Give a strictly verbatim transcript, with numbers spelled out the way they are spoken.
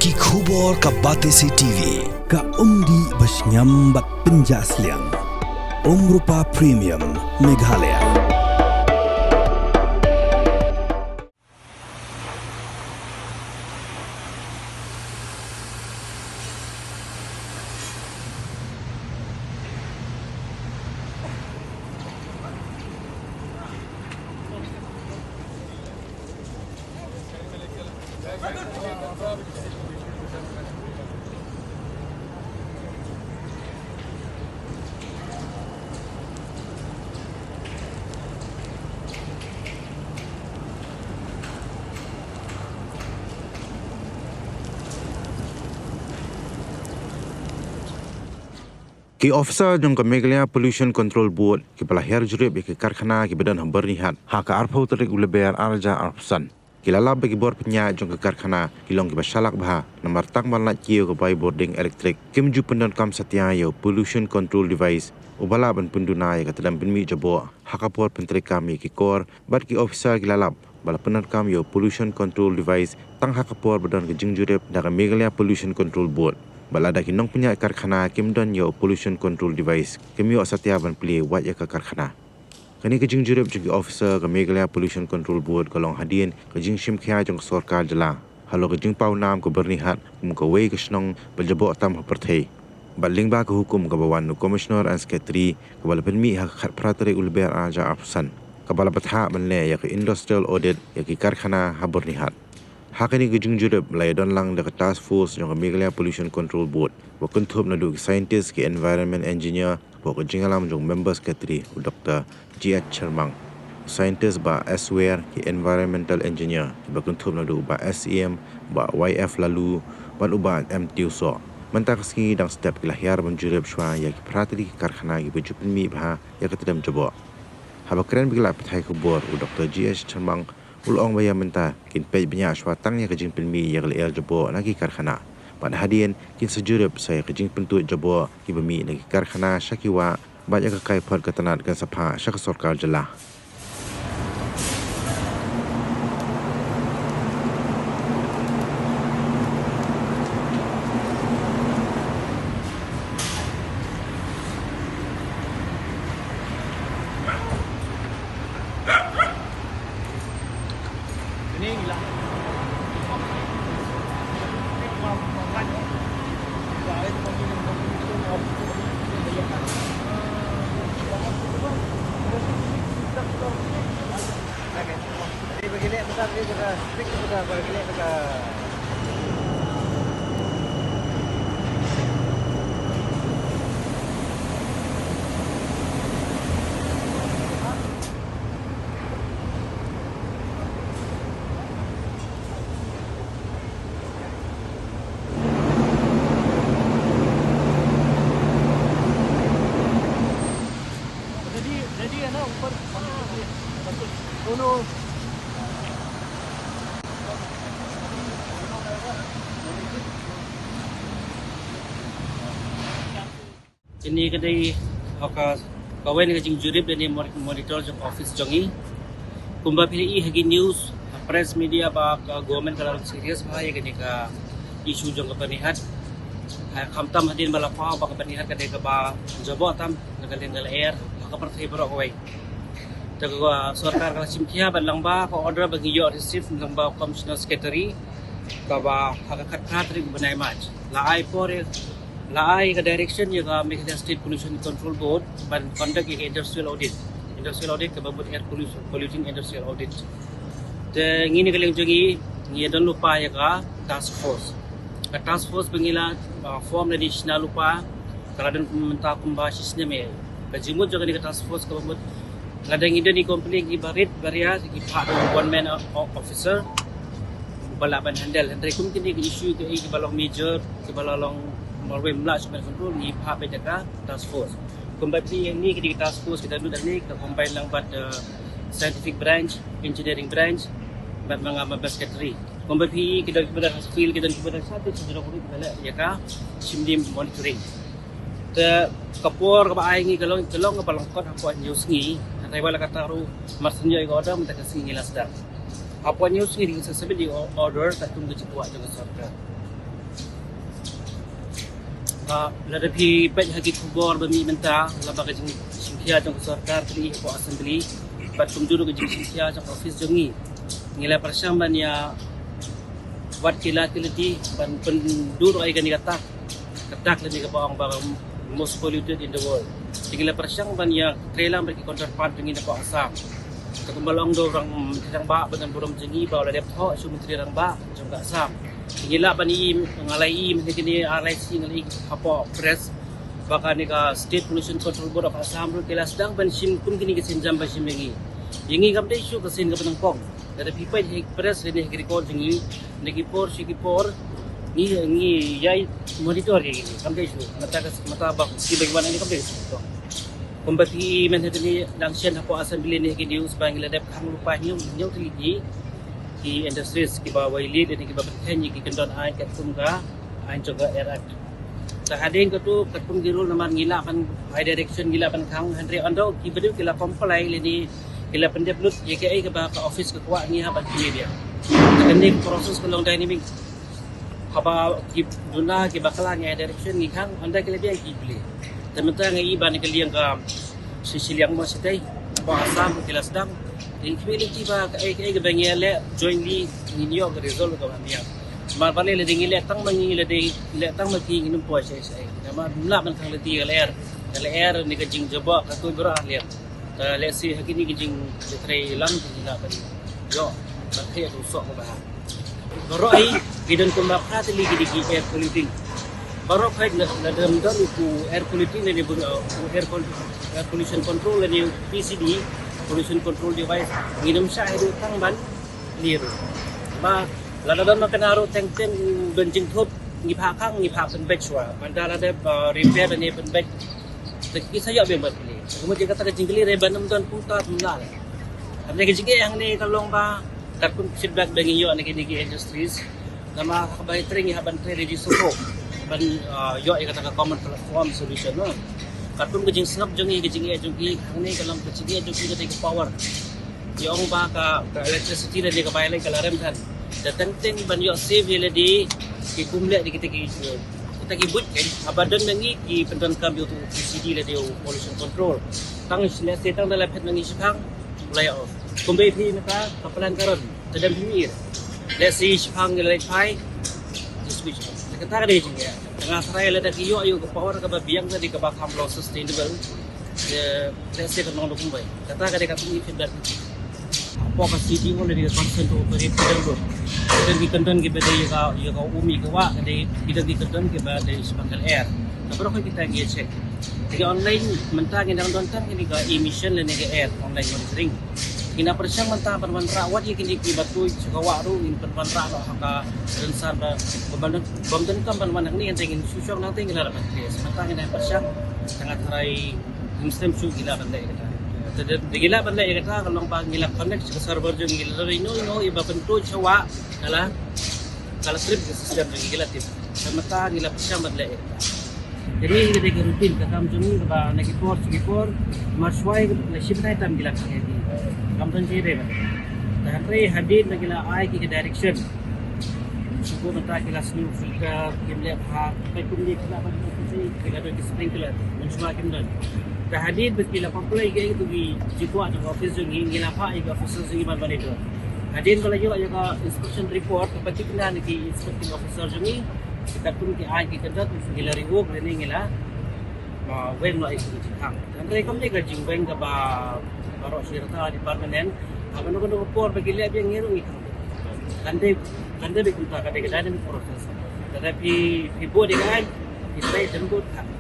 Ki khubor ka Batesi T V, ka umdih ba shngiam bad pynjah sliang. Umrupa Premium, Meghalaya. Ki officer jong ka Meghalaya Pollution Control Board kiba la hiar jurip ïa ki karkhana kiba don ha Byrnihat ha ka arphew tarik u Lber arhajar arphew san, ki la lap ba ki bor pynïaid jong ka karkhana ki long kiba shalak bha, namar tang ban lait kiew ka bai bording elektrik kim ju pyndonkam satia ïa u pollution control device uba lah ban pynduna ïa ka tdem pynmih jaboh ha ka por pyntreikam ïa ki kor bad ki officer ki la lap ba la pyndonkam ïa u pollution control device tang ha ka por ba don ka jingjurip da ka Meghalaya Pollution Control Board. Bad lada ki nongpynïaid karkhana kim don ïa u pollution control device, kim ïoh satia ban plie wat ïa ka karkhana. Kane ka jingjurip jong ki officer ka Meghalaya Pollution Control Board ka long hadien ka jingshim khia jong ka sorkar jylla halor ka jingpaw nam ka Byrnihat kum kawei ka shnong ba jaboh tam ha pyrthei. Bad lyngba ka hukum kaba wan na u Commissioner and Secretary kaba la pynmih ha ka khatphra tarik u Lber arhajar arphew san, kaba la bthah ban leh ïa ka industrial audit ïa ki karkhana ha Byrnihat. Ha kane ka jingjurip la ïadon lang da ka task force jong ka Meghalaya Pollution Control Board, ba kynthup naduh ki scientist, ki environment engineer, hapoh ka jingïalam jong u Member Secretary u Doctor G H Chyrmang, u scientist Bah S Wer, ki environmental engineer kiba kynthup naduh u Bah S Syiem, Bah Y F Laloo bad u Bah M Tewsoh. Mynta ka sngi dang step ki la hiar ban jurip shuwa ïa ki phra tylli ki karkhana kiba ju pynmih bha ïa ka tdem jaboh. Haba kren bad ki lad pathai khubor, u Doctor G H Chyrmang u la ong ba ïa mynta kin peit bniah shuwa tang ïa ka jingpynmih ïa ka lyer jaboh na ki karkhana. Bad hadien kin sa jurip sa ïa ka jingpyntuid jaboh kiba mih na ki karkhana sha ki wah, bad ïa ka kaiphod ka tnat kan sa phah sha ka sorkar jylla. Kane ka dei ha ka, kawei na ka jingjurip lane mon-, monitor jong office jong ngi. Kumba phi ïohi ha ki news, ha press media ba ka government ka la long serious bha ïa kane ka issue jong ka Byrnihat. Ha, khamtam hadien ba la paw ba ka Byrnihat ka dei kaba jaboh tam na ka liang ka lyer ha ka pyrthei baroh kawei. Te ka sorkar ka la shim khia bad lyngba ka order ba ngi ïoh receive lyngba Commissioner Secretary, kaba ha ka khatphra tarik u bnai March la ai por ïa, la ai ka direction ïa ka Meghalaya State Pollution Control Board ban conduct ïa ka industrial audit. Industrial audit kaba mut air pollution, polluting industrial audit. Te ngi na ka liang jong ngi, ngi ïa don lypa ïa ka task force. Ka task force ba ngi la, uh, form lane shna lypa, ka la don mynta kumba shi snem ïa. Ka jingmut jong kane ka task force kaba mut, lada ngi don i company kiba rit ba ria, ngi phah da u one man o-, officer ba lah ban handle. Hynrei kum kine ki issue ki, kiba long major, kiba la long marwei ym lah shuh ban control, ngi phah beit da ka task force. Kumba phi ïohi, kine ki task force ki don lut hangne, ka combine lang bad, uh, scientific branch, engineering branch bad ma nga Member Secretary. Kumba phi ïohi, ki don kiba don ha field, ki don kiba don sha te, sha jrong ruh kiba leh ïa ka shim lim monitoring. Te ka por kaba ai ngi ka long, ka long kaba lyngkot hapoh hynñiew sngi. Hynrei wat la katta ruh, mar shu ïoh ïa ka order mynta ka sngi ngi la sdang. Hapoh hynñiew sngi ngin sa submit ïa ka order katkum ka jingkwah jong ka sorkar. Ah, lada phi peit ha ki khubor ba mih mynta, laba ka jingshimkhia jong ka sorkar tylli hapoh Assembly bad kumjuh ka jingshimkhia jong ka office jong ngi, ngi la pyrshang ban ïa wad ki la ki lynti ban pynduh ïa kane ka tak, ka tak lane kaba ong ba most polluted in the world. Te ngi la pyrshang ban ïa trei lang bad ki counterpart jong ngi na ka Assam. Te kumba la ong da u rangbah, rangbah ba don burom jong ngi ba u la dep thoh sha u Myntri Rangbah jong ka Assam. Te ngi lah ban ïohi, nga la ïohi mynta kine ar lai sngi nga la ïohi hapoh press ba kane ka State Pollution Control Board of Assam ruh ki la sdang ban shim kum kine ki sienjam ba shim ïa ngi. Ïa ngi kam dei shuh ka sien kaba nyngkong. Lada phi peit ha ki press lane ha ki record jong ngi, na ki por sha ki por ngi, ngi ïa monitor ïa ngi, kam dei shuh. Mynta ka, mynta ba ki ba wan ngi kam dei shuh. Kumba phi ïohi mynta kane dang shen hapoh Assembly ne ha ki news ba ngi la dep khang lypa hynñiew, hynñiew tylli ki, ki industries kiba violate ne kiba pynkheiñ ïa ki kyndon aiñ katkum ka aiñ jong ka Air Act. Te hadien katu katkum ki rule namar ngi lah ban ai direction, ngi lah ban khang, hynrei ynda ki ba dei ki la comply lane ki la pyndep lut ïa kaei kaba ka office ka kwah, ngi hap ban pynlong ïa. Te kane ka process ka long dynamic. Haba ki duna kiba kylla ngi ai direction ngi khang, ynda ki la biang ki plie. Te mynta nga ïohi ba na ka liang ka shi, shiliang mo shatei, hapoh Assam ki la sdang. Te ngi khmih lynti ba kaei kaei kaba ngi ïaleh jointly ngin ïoh ka result kaba biang. Namar balei lada ngi leh tang ma ngi, lada leh tang ma phi, ngin ym poi shaei shaei. Namar ym lah ban khang lynti ïa ka lyer, ka lyer ne ka jingjaboh ka tuid baroh ar liang. Te lehse ha kine ki jingtrei lang ki lah ban ïoh ban theh ïa u soh kaba ha. Baroh hi ki don kumba phra tylli ki dei ki air polluting. Baroh khoit la, lada ym don u air polluting lane u, uh, u air pol-, air pollution control lane u P C D, pollution control device, ngin ym shah haduh tang ban plie ruh. Ba lada don ma kane ruh teng teng don jingthup, ngi phah khang, ngi phah pynbeit shuwa. Mynta lada, uh, repair lane pynbeit, te ki sa ïoh biang ban plie. Ka mut ïa kata ka jingkylli re ban ym don kumta kumta. Hynrei ka jingeh hangne ka long ba katkum feedback ba ngi ïoh na kine ki industries, namar haba trei ngi hap ban trei da jingsngewthuh ban, ah, ïoh ïa kata ka common platform solution, no. Katkum ka jingsngap jong ngi, ka jingeh jong ngi hangne ka long ka jingeh jong ngi ka dei ka power. Ïa ong ba ka, ka electricity lane ka bai lane ka la rem than. Te teng teng ban ïoh save ïa lade ki kum leh da kita ki, kita ki buit kein, haba don ma ngi ki pyndonkam ïa utu u P C D lane u pollution control. Tang lehse tang da la phet ma ngi shipang, la ïa off. Kumba phi mynta ka plan ka rem, te dang phi mih. Lehse shipang ngi la leit phai, just switch off. Te kata ka dei jingeh. Te nga tharai lada ki ïoh ïa ka power kaba biang, ka dei kaba kham long sustainable. Te lehse kan long da kumwei. Kata ka dei ka pynïaid feedback. Hapoh ka C D O lane ka consent to operate ki don ruh, ki don ki kyndon kiba dei ïa ka, ïa ka um ïa ka wah, ka dei ki don ki kyndon kiba dei shaphang ka air. Te baroh kita ngi check. Te online mynta ngi dang don tang kine ka emission lane ka air online monitoring. Ngi na pyrshang mynta ban wanrah wat ïa kine kiba tuid sha ka wah ruh, ngin pynwanrah noh ha ka rynsan ba, ba ban, ba ban donkam ban wan hangne, hynrei ngin shu shong nangta ngi la ban trace. Mynta ngi na pyrshang, te nga tharai ngim slem shuh ngi lah ban leh ïa kata. Te da, da ngi lah ban leh ïa kata ka long ba ngi la connect sha ka server jong ngi, la ïoh ïa ba pyntuid sha wah, ka la, ka la trip ka system jong ngi, ngi la tip. Te mynta ngi la pyrshang ban leh ïa kata. Te kane ka dei ka routine ka kam jong ngi kaba na ki por sha ki por, mar shwa ïa ka la shim bnai tam ngi la khang ïa ki. Kam don jingeh re ba. Te hynrei hadien ba ngi la ai ki ka direction. Shuh mynta ki la sniew filter, kim leh bha, peit kumne ki la ban ki, ki la don ki sprinkler, mynshuwa kim don. Te hadien ba ki la comply ki, ki jingkwah jong ka office jong ngi, ngi la phah ïa ki officer jong ngi ban monitor. Hadien ba la ïoh ïa ka inspection report, ka patikna na ki inspecting officer jong ngi, ki katkum ki aiñ ki kyndon, ngi la revoke lane ngi la, ah, weng noh ïa ki jingkhang. Hynrei kam dei ka jingweng kaba baroh shi rta lane permanent, haba kano kano ka por ba ki leh biang ngi ruh ngi khang. Kan dei, kan dei beit kumta, ka dei ka dynamic process. Lada phi, phi buh da ka aiñ, phi trei, phi buh da ka aiñ.